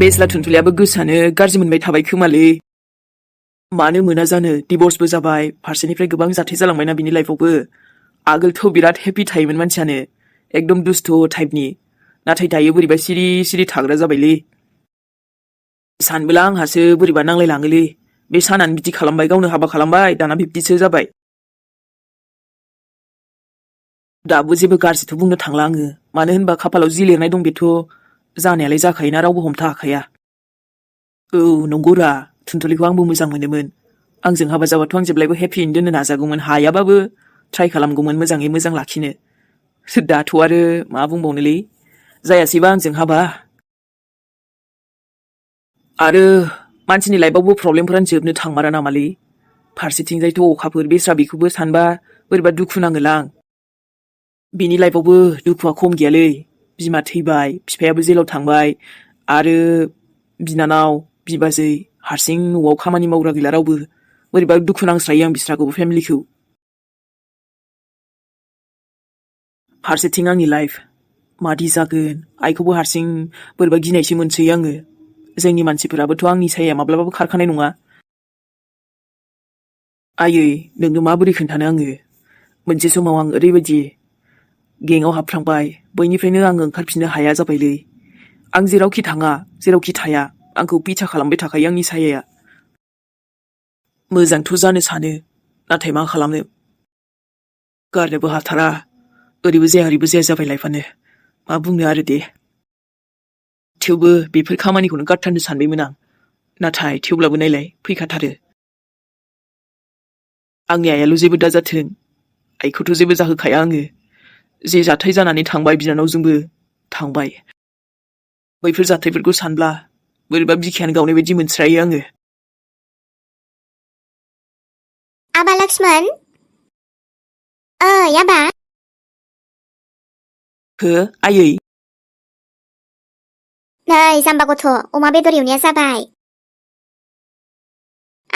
बेस्ला थुनथुलियाबो गोसोआनो गाज्रि मोनबाय थाबाय खोमालै। मानो मोना जानो, डिभर्सबो जाबाय, फारसेनिफ्राय गोबां जाथाय जालांबायना बिनि लाइफआवबो। आगोलथ' बिराद हेपि थायोमोन मानसियानो, एकदम दुस्थ' टाइपनि। नाथाय दायो बोरैबा सिरि सिरि थाग्रा जाबायलै। सानबोला आंहासो बोरैबा नांलायलाङोलै। बे सानानो बिदि खालामबाय, गावनो हाबा खालामबाय, दाना बिब्दिसो जाबाय। दाबो जेबो गाज्रिथ' बुंनो थांला आङो, मानो होनबा खाफालाव जि लिरनाय दं बेथ' जानायालाय जाखायोना, रावबो हमथा हाखाया। औ नंगौरा, थुनथुलिखौ आंबो मोजां मोनोमोन। आंजों हाबा जाबाथ' आं जेब्लायबो हेपियैनो दोननो नाजागौमोन, हायाबाबो ट्राइ खालामगौमोन मोजाङै मोजां लाखिनो। दाथ' आरो मा बुंबावनोलै, जायासैबा आंजों हाबा। आरो मानसिनि लाइफआवबो प्रब्लेमफोरानो जोबनो थांमारा नामालै। फारसेथिंजायथ' अखाफोर, बेस्रा बेखौबो सानबा बोरैबा दुखु नाङोलां। बिनि लाइफआवबो दुखुआ खम गैयालै। बिमा थैबाय, बिफायाबो जेलाव थांबाय, आरो बिनानाव, बिबाजै हारसिं न'आव खामानि मावग्रा गैला रावबो। बोरैबा दुखु नांस्रायो आं बिस्राखौबो, फेमिलिखौ। फारसेथिं आंनि लाइफ, मादि जागोन, आइखौबो हारसिं बोरैबा गिनायसो मोनसै आङो। जोंनि मानसिफोराबोथ' आंनि साया माब्लाबाबो खारखानाय नङा। आयै, नोंनो माबोरै खोन्थानो आङो। मोनसे समाव आं ओरैबायदि गेंआव हाबफ्लांबाय, बैनिफ्रायनो आं ओंखारफिननो हाया जाबायलै। आं जेरावखि थाङा, जेरावखि थाया, आंखौ पिछा खालामबाय थाखायो आंनि सायाया। मोजांथ' जानो सानो, नाथाय मा खालामनो। गारनोबो हाथारा, ओरैबो जाया ओरैबो जाया जाबाय लाइफआनो। मा बुंनो आरो दे। थेवबो बेफोर खामानिखौनो गारथारनो सानबायमोन आं, नाथाय थेवब्लाबो नायलाय फैखाथारो। आंनि आइयाल' जेबो दाजाथों, आइखौथ' जेबो जाहोखाया आङो। जे जाथाय जानानै थांबाय बिनानावजोंबो, थांबाय। बैफोर जाथायफोरखौ सानब्ला बोरैबा बिखायानो गावनाय बायदि मोनस्रायो आङो। आबा लक्ष्मण? ओइ आबा? हो आयै? नै जाम्बा गथ', अमा बेदर एवनाया जाबाय।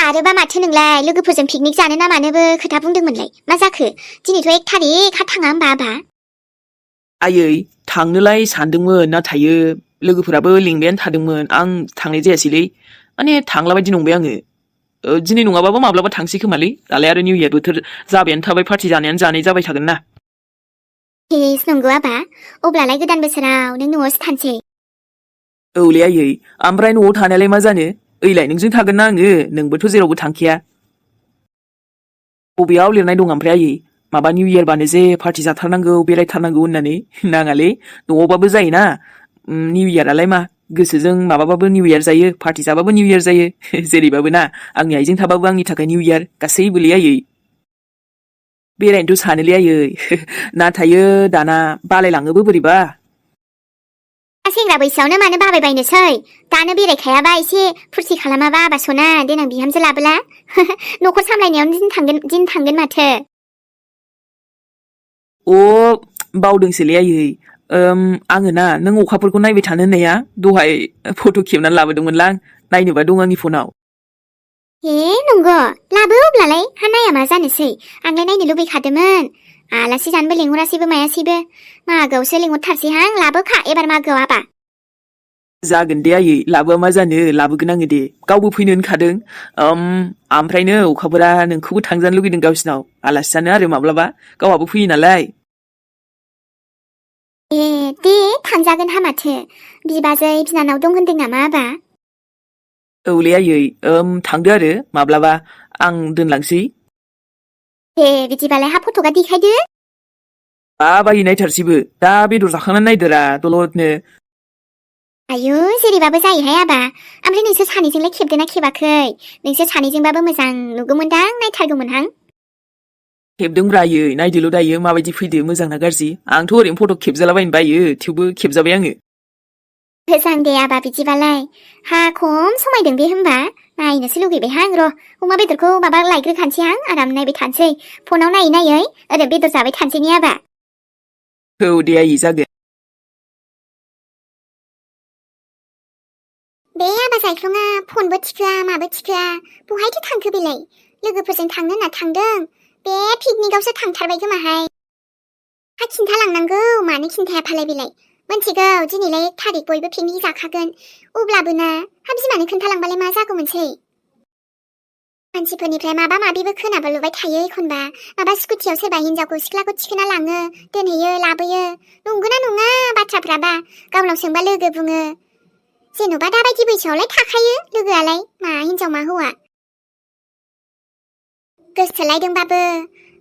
आरोबा माथो नोंलाय, लोगोफोरजों पिकनिक जानो ना मानोबो खोथा बुंदोंमोनलाय। मा जाखो? दिनैथ' 1 थारिख, हा थाङा होमबा आबा? आयै, थांनोलाय सानदोंमोन, नाथायो लोगोफोराबो लिंबायानो थादोंमोन, आं थांनाय जायासैलै। माने थांला बायदि नंबाय आङो। दिनै नङाबाबो माब्लाबा थांसै खोमालै, दालाय आरो निउ इयार बोथोर जाबायानो थाबाय, पार्टि जानायानो जानाय जाबाय थागोन ना। हेस नंगौ आबा, अब्लालाय गोदान बोसोराव नों न'आवसो थानोसै। औलै आयै, ओमफ्राय न'आव थानायालाय मा जानो, ओइलाय नोंजों थागोन ना आङो, नोंबोथ' जेरावबो थांखाया। बबेयाव लिरनाय दं ओमफ्राय आयै, माबा निउ इयारबानो जे पार्टि जाथारनांगौ, बेरायथारनांगौ होननानै? नाङालै, न'आवबाबो जायोना। निउ इयारालाय मा, गोसोजों माबाबाबो निउ इयार जायो, पार्टि जाबाबो निउ इयार जायो। जेरैबाबो ना, आंनि आइजों थाबाबो आंनि थाखाय निउ इयार, गासैबोलै आयै। बेरायनोथ' सानोलै आयै, नाथायो दाना बालायलाङोबो बोरैबा। सेंग्रा बैसोआवनो मानो बाबायबायनोसै, दानो बेरायखायाबा एसे फुरथि खालामाबा आबा सना देनां बिहामजो लाबोला न'खर सामलायनायावनो दिन थांगोन माथो। बावदोंसोलै आयै, आङो ना नों अखाफोरखौ नायबाय थानो होननाया, दहाय फट' खेबनानै लाबोदोंमोनलां, नायनोबा दं आंनि फनाव। हे नंगौ, लाबो अब्लालाय, हा नाया मा जानोसै, आंलाय नायनो लुबैखादोंमोन। आलासि जानोबो लेंहरासैबो मायासैबो, मागोआवसो लेंहरथारसैहां, लाबोखा एबार मागोआव आबा। जागोन दे आयै, लाबोआ मा जानो, लाबोगोन आङो दे, गावबो फैनो होनखादों। ओमफ्रायनो अखाफोरा नोंखौबो थांजानो लुगैदों गावसिनाव, आलासि जानो आरो माब्लाबा, गावहाबो फैयो नालाय। ए दे थांजागोन हा माथो, बिबाजै बिनानाव दं होनदों नामा आबा? औलै आयै, थांदो आरो माब्लाबा, आं दोनलांसै। दे बिदिबालाय हा फट'गा देखायदो। बाबायै नायथारसैबो, दा बेदर जाखांनानै नायदोरा दलदनो। आयु जेरैबाबो जायोहाय आबा, ओमफ्राय नोंसोर सानैजोंलाय खेबदोना खेबाखै? नोंसोर सानैजोंबाबो मोजां नुगौमोनदां, नायथारगौमोनहां। खेबदोंब्रा आयै, नायदोल' दायो माबायदि फैदो, मोजां ना गाज्रि। आंथ' ओरैनो फट' खेबजालाबायनो बायो, थेवबो खेबजाबाय आङो। मोजां दे आबा बिदिबालाय, हा खम समायदों बे होमबा, नायनोसो लुगैबायहां र', अमा बेदरखौ माबा लायग्रोखानोसैहां, आराम नायबाय थानोसै, फनाव नायै नायै, ओरै बेदर जाबाय थानोसै ने आबा? औ दे आयै, जागोन। बे आबा जायख्लङा फनबो थिखोआ माबो थिखोआ, बहायथो थांखो बेलाय? लोगोफोरजों थांनो होनना थांदों, बे पिकनिकआवसो थांथारबाय खोमाहाय। हा खिन्थालांनांगौ, मानो खिन्थाया फालाय बेलाय? मोनथिगौ दिनैलाय थारिख बयबो पिकनिक जाखागोन अब्लाबो ना बिमानो खोन्थालांबालाय मा जागौमोनसै मानसिफोरनिफ्राय माबा माबिबो खोनाबो लुबाय थायो एखनबा माबा स्कुटियाव सोरबा हिनजावखौ सिख्लाखौ थिखोना लाङो दोनहैयो लाबोयो नंगौना नङा बाथ्राफ्राबा गावनाव सोंबा लोगो बुङो जेन'बा दाबायदि बैसोआवलाय थाखायो लोगोआलाय मा हिनजाव मा हौवा गोसोथोलायदोंबाबो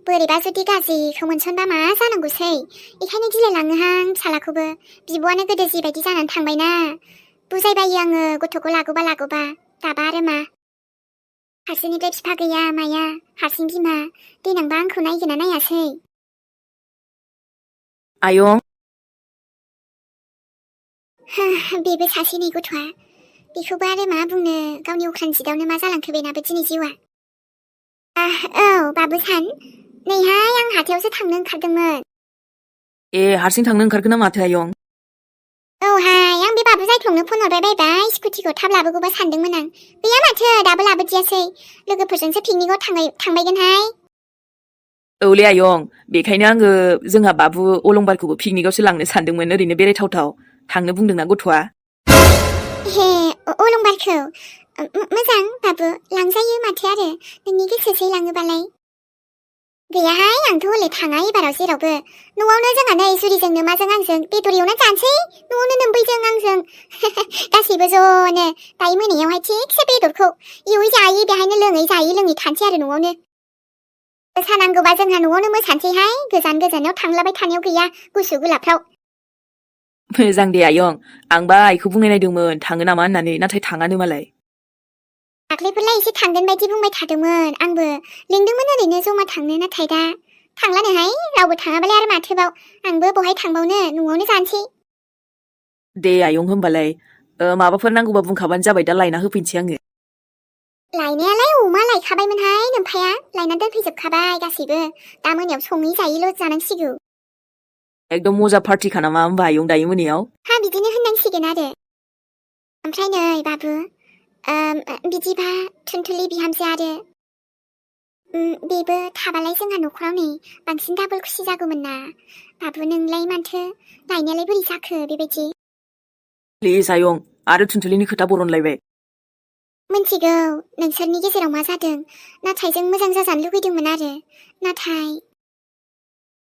बोरैबा जुदि गाज्रिखौ मोनसनबा मा जानांगौसै बेखायनो गिलायलाङोहां फिसालाखौबो बिब'आनो गोदो जिबायदि जानानै थांबायना बुजायबायो आङो गथ'खौ लागौबा दाबा आरो मा हारसिंनिफ्राय बिफा गैया माया हारसिं बिमा देनांबा आंखौ नायगोना नायासै आयं बेबो सासेनि गथ'आ बेखौबो आरो मा बुंनो गावनि अख्रां जिदावनो मा जालांखो बेनाबो दिनै जिउआ औ बाबु सान नैहाय आं हाथायावसो थांनो ओंखारदोंमोन ए हारसिं थांनो ओंखारखो ना माथो आयं औहाय आं बे बाबु जायख्लंनो फन हरबाय बायबाय स्कुटिखौ थाब लाबोगौबा सानदोंमोन आं गैया माथो दाबो लाबोदियासै लोगोफोरजोंसो पिकनिकआव थांबायगोनहाय औले आयं बेखायनो आङो जोंहा बाबु अलंबारखौबो पिकनिकआवसो लांनो सानदोंमोन ओरैनो बेरायथावथाव थांनो बुंदोंना गथ'आ हे अलंबारखौ मोजां बाबु लांजायो माथो आरो नोंनि गोसोसै लाङोबालाय गैयाहाय आंथ' हले थाङा एबाराव जेरावबो न'आवनो जोंहा नै जुरिजों नोमाजों आंजों बेदर एवना जानोसै न'आवनो नोमबैजों आंजों गासैबो ज'नो दायो मोनायावहाय थिगसे बेदरखौ एवै जायै बेहायनो लोङै जायै लोङै थानोसै आरो न'आवनो मोसानांगौबा जोंहा न'आवनो मोसानोसैहाय गोजानाव थांलाबाय थानायाव गैया गुसु गुलाबफ्राव मोजां दे आयं आंबा आइखौ बुंनाय नायदोंमोन थाङो नामा होननानै नाथाय थाङानो मालाय दाख्लैफोरलाय एसे थांगोन बायदि बुंबाय थादोंमोन आंबो लिंदोंमोन ओरैनो जमा थांनो नाथाय दा थांलानोहाय रावबो थाङाबालाय आरो माथोबाव आंबो बहाय थांबावनो न'आवनो जानोसै दे आयं होमबालाय माबाफोर नांगौबा बुंखाबानो जाबाय दा लायना होफैनोसै आङो लायनायालाय अमा लायखाबायमोनहाय नोमफाया लायना दोनफैजोबखाबाय गासैबो दा मोनायाव सङै जायैल' जानांसिगौ एकदम मजा पार्टिखा नामा होमबा आयं दायो मोनायाव बिदिनो होननांसिगोन आरो ओमफ्राय नै बाबु बिदिबा थुनथुलि बिहामजो आरो बेबो थाबालाय जोंहा न'खराव नै बांसिन डाबल खुसि जागौमोन ना बाबु नोंलाय माथो लायनायालाय बोरै जाखो बेबायदि प्लिज आयं आरो थुनथुलिनि खोथा बरनलायबाय मिन्थिगौ नोंसोरनि गेजेराव मा जादों नाथाय जों मोजां जाजानो लुगैदोंमोन आरो नाथाय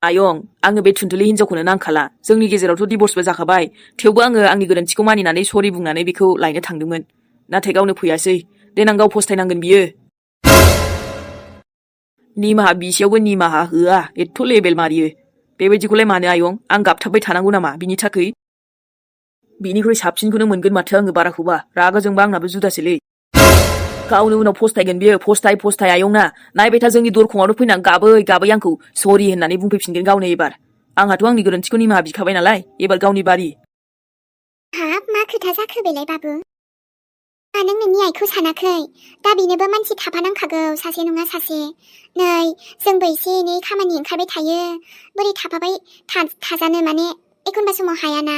आयं आङो बे थुनथुलि हिनजावखौनो नांखाला जोंनि गेजेरावथ' डिभर्सबो जाखाबाय थेवबो आङो आंनि गोरोन्थिखौ मानिनानै सरि बुंनानै बेखौ लायनो थांदोंमोन नाथाय गावनो फैयासै देनां गाव फस्थायनांगोन बियो निमाहा बिसेयावबो निमाहा होआ एथ' लेबेल मारियो बेबायदिखौलाय मानो आयं आं गाबथाबबाय थानांगौ नामा बिनि थाखै बिनिख्रुइ साबसिनखौनो मोनगोन माथो आङो बाराखौबा रागा जोंबा आंनाबो जुदासैलै गावनो उनाव फस्थायगोन बियो फस्थाय आयं ना नायबाय था जोंनि दरखंआवनो फैनानै गाबै आंखौ सरि होननानै बुंफैफिनगोन गावनो एबार आंहाथ' आंनि गोरोन्थिखौ निमाहा बिखाबाय नालाय एबार गावनि बारि मा खोथा जाखो बेलाय बाबु नों नोंनि आइखौ सानाखै दा बेनोबो मानसि थाफानांखागौ सासे नङा सासे नै जोंबो एसे एनै खामानि ओंखारबाय थायो बोरै थाफाबाय थाजानो माने एखनबा समाव हायाना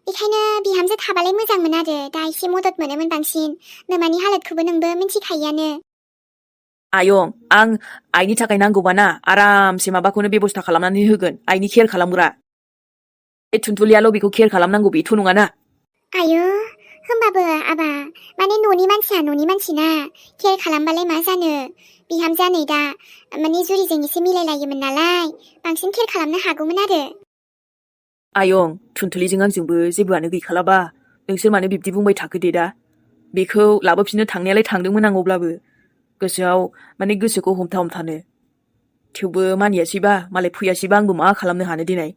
बेखायनो बिहामजो थाबालाय मोजांमोन आरो दा एसे मदद मोनोमोन बांसिन नोमानि हालोदखौबो नोंबो मिन्थिखायोआनो आयं आं आइनि थाखाय नांगौबा ना आरामसे माबाखौनो बेबस्था खालामनानै होगोन आइनि केयार खालामग्रा बे थुनथुलियाल' बेखौ केयार खालामनांगौ बेथ' नङाना आयु होमबाबो आबा माने न'नि मानसिया न'नि मानसिना केयार खालामबालाय मा जानो बिहामजोआ नै दा माने जुरिजों एसे मिलायलायोमोन नालाय बांसिन केयार खालामनो हागौमोन आरो आयं थुनथुलिजों आंजोंबो जेबोआनो गैखालाबा नोंसोर मानो बिब्दि बुंबाय थाखो दे दा बेखौ लाबोफिननो थांनायालाय थांदोंमोन आं अब्लाबो गोसोआव माने गोसोखौ हमथानो थेवबो मानियासैबा मालाय फैयासैबा आंबो मा खालामनो हानो देनाय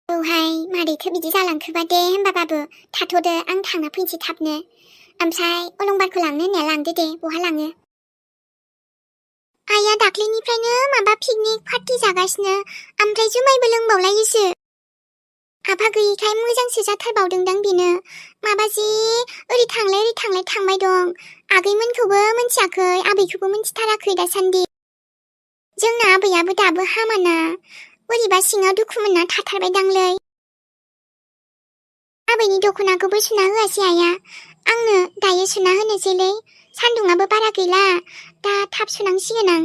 औहाय मारैथो बिदि जालांखोबा दे होमबा बाबु थाथ'दो आं थांना फैनोसै थाबनो ओमफ्राय अलंबारखौ लांनो होननाया लांदो दे बहा लाङो आइया दाख्लैनिफ्रायनो माबा पिकनिक पार्टि जागासिनो ओमफ्राय जुमायबो लोंबावलायोसो आफा गैयिखाय मोजांसो जाथारबावदोंदां बेनो माबा जे ओरै थांलाय थांबाय दं आगैमोनखौबो मोनथियाखै आबैखौबो मोनथिथाराखै दासान्दि जोंना आबैयाबो दाबो हामाना बोरैबा सिङाव दुखु मोनना थाथारबायदांलै आबैनि दख'नाखौबो सुना होआसै आइया आंनो दायो सुना होनोसैलै सान्दुङाबो बारा गैला दा थाब सुनांसिगोन आं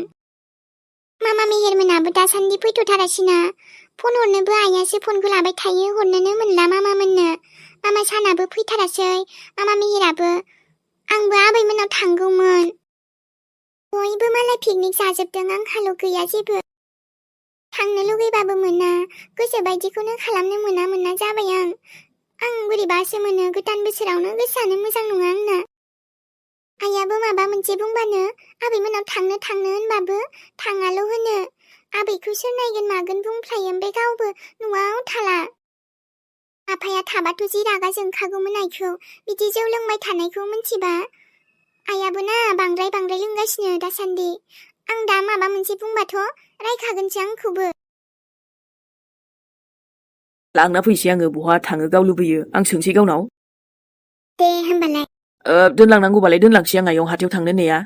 मामा मेहेरमोनाबो दासान्दि फैथ'थारासैना फन हरनोबो आइयासो फनखौ लाबाय थायो हरनोनो मोनला मामामोननो मामा सानाबो फैथारासै मामा मेहेराबो आंबो आबैमोननाव थांगौमोन बयबो मालाय पिकनिक जाजोबदों आंहाल' गैया जेबो थांनो लुगैबाबो मोना गोसो बायदिखौनो खालामनो मोना जाबाय आं बोरैबासो मोनो गोदान बोसोरावनो गोसोआनो मोजां नङा आंना आइयाबो माबा मोनसे बुंबानो आबैमोननाव थांनो होनबाबो थाङाल' होनो आबैखौ सोर नायगोन मागोन बुंफ्लायो ओमफ्राय गावबो न'आव थाला आफाया थाबाथ' जि रागा जोंखागौमोन आइखौ बिदि जौ लोंबाय थानायखौ मिथिबा आइयाबो ना बांद्राय लोंगासिनो दासान्दि आं दा माबा मोनसे बुंबाथ' रायखागोनसो आंखौबो लांना फैसै आङो बहा थाङो गाव लुबैयो आं सोंसै गावनाव दे होमबालाय दोनलांनांगौबालाय दोनलांसै आं आयं हाथायाव थांनो नेया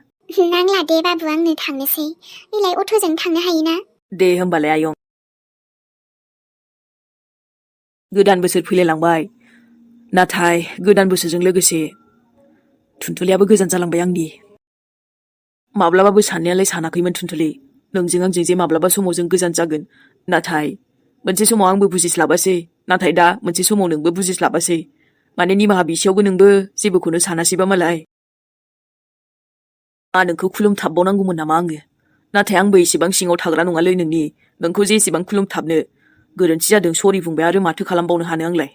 नांला दे बाबु आंनो थांनोसै नैलाय अट'जों थांनो हायोना दे होमबालाय आयं गोदान बोसोर फैलायलांबाय नाथाय गोदान बोसोरजों लोगोसे थुनथुलियाबो गोजान जालांबाय आंनि माब्लाबाबो साननायालाय सानाखैमोन थुनथुलि नोंजों आंजों जे माब्लाबा समाव जों गोजान जागोन नाथाय मोनसे समाव आंबो बुजिस्लाबासै नाथाय दा मोनसे समाव नोंबो बुजिस्लाबासै माने निमाहा बिसेयावबो नोंबो जेबोखौनो सानासैबा मालाय नोंखौ खुलुमथाबबावनांगौमोन नामा आङो नाथाय आंबो एसेबां सिङाव थाग्रा नङालै नोंखौ जे एसेबां खुलुमथाबनो गोरोन्थि जादों सरि बुंबाय आरो माथो खालामबावनो हानो आंलाय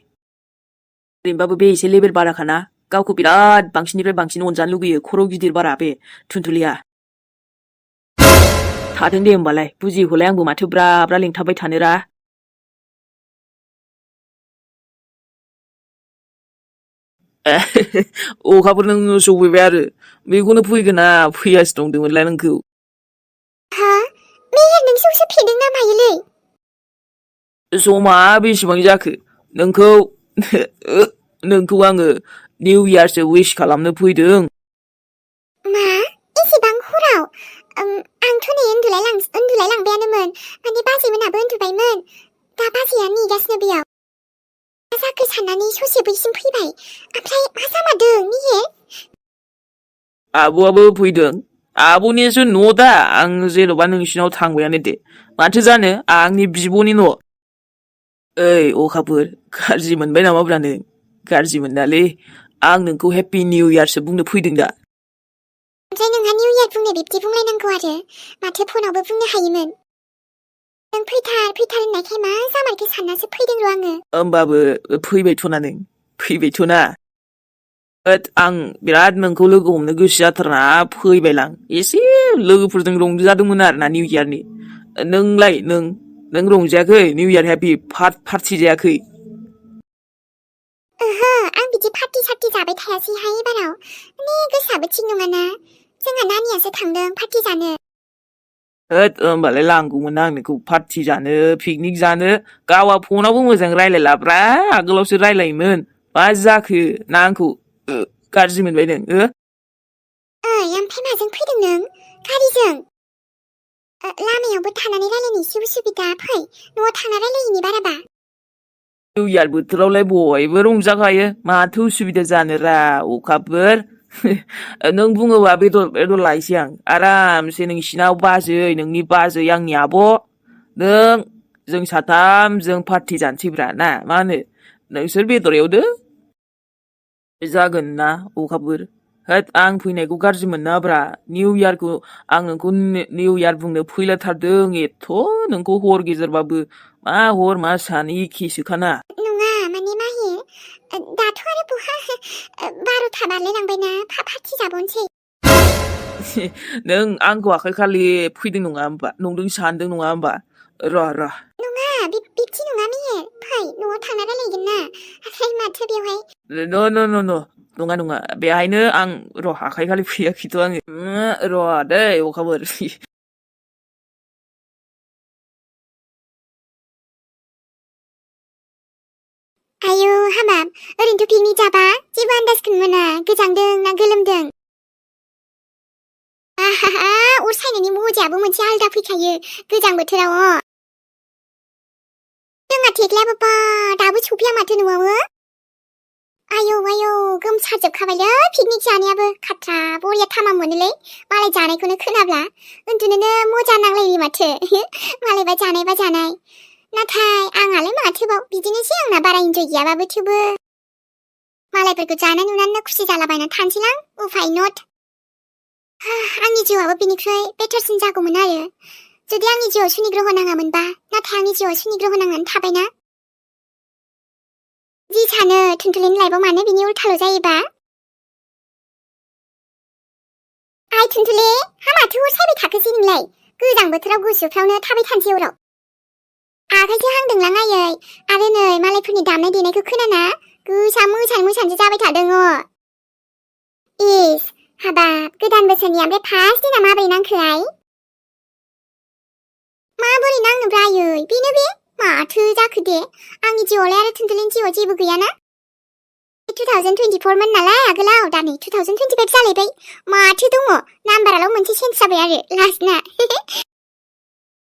ओरैनोबाबो बे एसे लेबेल बाराखाना गावखौ बिराद बांसिननिफ्राय बांसिन अनजानो लुगैयो खर' गिदिर बारा बे थुनथुलिया थाथों दे होमबालाय बुजियोखौलाय आंबो माथो ब्रा लेंथाबबाय थानोरा अखाफोर नों सौफैबाय आरो बेखौनो फैगोना फैयासो दंदोंमोनलाय नोंखौ हा मेहेर नों जौसो फेदों ना मायोलै समा बेसेबां जाखो नोंखौ आङो निउ इयारसो उइस खालामनो फैदों मा एसेबां हराव आंथ' नै उन्दुलायलांबायानोमोन माने बाजैमोनाबो उन्दुबायमोन दा बाजैया नेगासिनो बेयाव मा जाखो साननानै ससे बैसिम फैबाय ओमफ्राय मा जामारदों मेहेर आब'आबो फैदों आब'निसो न' दा आं जेन'बा नोंसिनाव थांबायानो दे माथो जानो आंनि बिब'नि न' ओइ अखाफोर गाज्रि मोनबाय नामाब्रा नों गाज्रि मोनालै आं नोंखौ हेपि निउ इयारसो बुंनो फैदों दा ओमफ्राय नोंहा निउ इयार बुंनो बिब्दि बुंलायनांगौ आरो माथो फनावबो बुंनो हायोमोन नों फैथार होननायखाय मा जामारखो साननासो फैदों र' आङो होमबाबो फैबायथ'ना नों फैबायथ'ना आं बिराद नोंखौ लोगो हमनो गोसो जाथारना फैबायलां एसे लोगोफोरजों रंजादोंमोन आरोना निउ इयारनि नोंलाय नों रंजायाखै निउ इयार हेपि पार्टि जायाखै ओहो आं बिदि पार्टि जाबाय थायासैहाय एबाराव माने गोसोआबो थिग नङाना जोंहा नानियासो थांदों पार्टि जानो होमबालाय लांगौमोन आं नोंखौ पार्टि जानो पिकनिक जानो गावआ फनावबो मोजां रायलायलाब्रा आगोलावसो रायलायोमोन मा जाखो ना आंखौ गाज्रि मोनबाय नों ओइ ओमफ्राय माजों फैदों नों गारिजों लामायावबो थानानै रायलायनो एसे उसुबिदा फै न'आव थांना रायलायहैनि बाराबा निउ इयार बोथोरावलाय बयबो रंजाखायो माथो उसुबिदा जानोरा अखाफोर नों बुङोबा बेदर लायसै आं आरामसे नोंसिनाव नोंनि बाजै आंनि आब' जों साथामजों पार्टि जानोसैब्रा ना मा होनो नोंसोर बेदर एवदो जागोन ना अखाफोर आं फैनायखौ गाज्रि मोनाब्रा निउ इयारखौ आं नोंखौ निउ इयार बुंनो फैलाथारदों एथ' नोंखौ हर गेजेरबाबो मा हर मा सान एखेसोखाना नङा माने माहि दाथ' आरो बहा 12था बारलायलांबायना पार्टि जाबावनोसै नों आंखौ आखाइ खालि फैदों नङा होमबा नंदों सानदों नङा होमबा र' नङा बिब्दि नङा मेहेर फै न'आव थांना रायलायगोन ना ओमफ्राय माथो बेवहाय नङा बेहायनो आं र' आखाइ खालि फैयाखैथ' आङो र' दै अखाफोर आयौ हाबाब ओरैनोथ' पिकनिक जाबा जेबो आन्दाजखौनो मोना गोजांदों ना गोलोमदों आहा अर सायनायनि मजायाबो मोनसे आलदा फैखायो गोजां बोथोराव जोंहा थेख्लायाबो दाबो सफैया माथो न'आव आयौ गोमसारजोबखाबायलै पिकनिक जानायाबो खाथ्रा बरिया थामा मोनोलै मालाय जानायखौनो खोनाब्ला उन्दुनोनो मजा नांलायो माथो मालायबा जानाय नाथाय आंहालाय माथोबाव बिदिनोसै आंना बारा इन्जय गैयाबाबो थेवबो मालायफोरखौ जानाय नुनानै खुसि जालाबायना थानोसैलां उफाय नट आंनि जिउआबो बिनिख्रुइ बेटारसिन जागौमोन आरो जुदि आंनि जिउआव सुनि ग्रह नाङामोनबा नाथाय आंनि जिउआव सुनि ग्रह नांनानै थाबायना जि सानो थुनथुलिनि लाइफआव मानो बिनि उल्थाल' जायोबा आइ थुनथुलि हा माथो अर सायबाय थाखोसै नोंलाय गोजां बोथोराव गुसुफ्रावनो थाबाय थानोसै अराव आखायसो हांदोंलां आयै आरो नै मालायफोरनि दामनाय देनायखौ खोनाना गोसा मोसानोसो जाबाय थादों इस हाबाब गोदान बोसोरनि ओमफ्राय फार्स्ट दिना माबोरै नांखो आइ माबोरै नांनोब्रा आयै बेनो बे माथो जाखो दे आंनि जिउआवलाय आरो थुनथुलिनि जिउआव जेबो गैयाना 2024 मोन नालाय आगोलाव दा नै 2025 जालायबाय माथो दङ नाम्बाराल' मोनसे चेन्ज जाबाय आरो लास्टना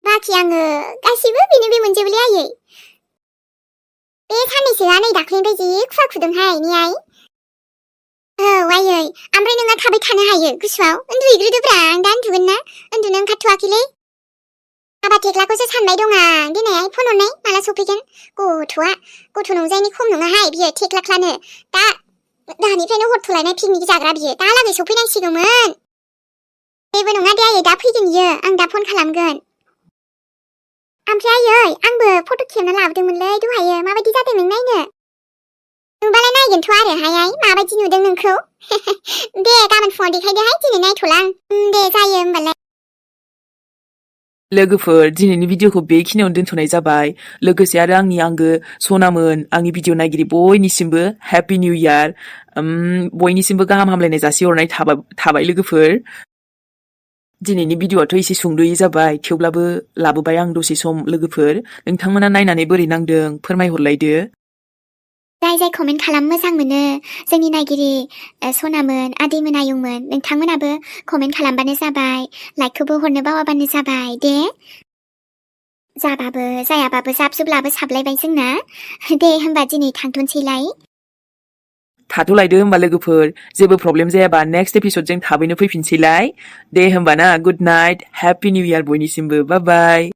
बाखि आङो गासिबो बेनो बे मोनजोबोलै आयै बे साननैसोआ नै दाख्लैनिफ्राय जि खुवा खुदोंहाय ने आइ औ आयै ओमफ्राय नोंहा थाबाय थानो हायो गुसुआव उन्दुहैग्रोदोब्रा आं दा उन्दुगोन ना उन्दुनो ओंखारथ'वाखैलै हाबा थेख्लाखौसो सानबाय दं आं दिनैहाय फन हरनाय माला सफैगोन गथ' नंजायनि खम नङाहाय बियो थेख्लाख्लानो दानिफ्रायनो हरथ'लायनाय पिकनिक जाग्रा बियो दालागै सफैनांसिगौमोन जेबो नङा दे आयै दा फैगोन बियो आं दा फन खालामगोन ओमफ्राय आयै आंबो फट' खेबना लाबोदोंमोनलै दहायो माबायदि जादों नों नायनो नुबालाय नायगोनथ' आरो हाय माबायदि नुदों नोंखौ दे गाबोन फुङाव देखायदोहाय दिनै नायथ'लां दे जायो होमबालाय लोगोफोर दिनैनि भिडिअखौ बेखिनियावनो दोनथ'नाय जाबाय लोगोसे आरो आंनि आंगो सनामोन आंनि भिडिअ नायगिरि बयनिसिमबो हेपि निउ इयार बयनिसिमबो गाहाम हामलायनाय जासिहरनाय थाबाय लोगोफोर दिनैनि भिडिअआथ' एसे सुंद'यै जाबाय थेवब्लाबो लाबोबाय आं दसे सम लोगोफोर नोंथांमोना नायनानै बोरै नांदों फोरमायहरलायदो जाय कमेन्ट खालाम मोजां मोनो जोंनि नायगिरि सनामोन आदैमोन आयंमोन नोंथांमोनाबो कमेन्ट खालामबानो जाबाय लाइकखौबो हरनो बावाबानो जाबाय दे जाबाबो जायाबाबो जाबजुबलाबो साबलायबाय जोंना दे होमबा दिनै थांथ'नोसैलाय थाथ'लायदो होमबा लोगोफोर जेबो प्रब्लेम जायाबा नेक्स्ट एपिसडजों थाबैनो फैफिनसैलाय दे होमबा ना good night happy new year बयनिसिमबो बाय बाय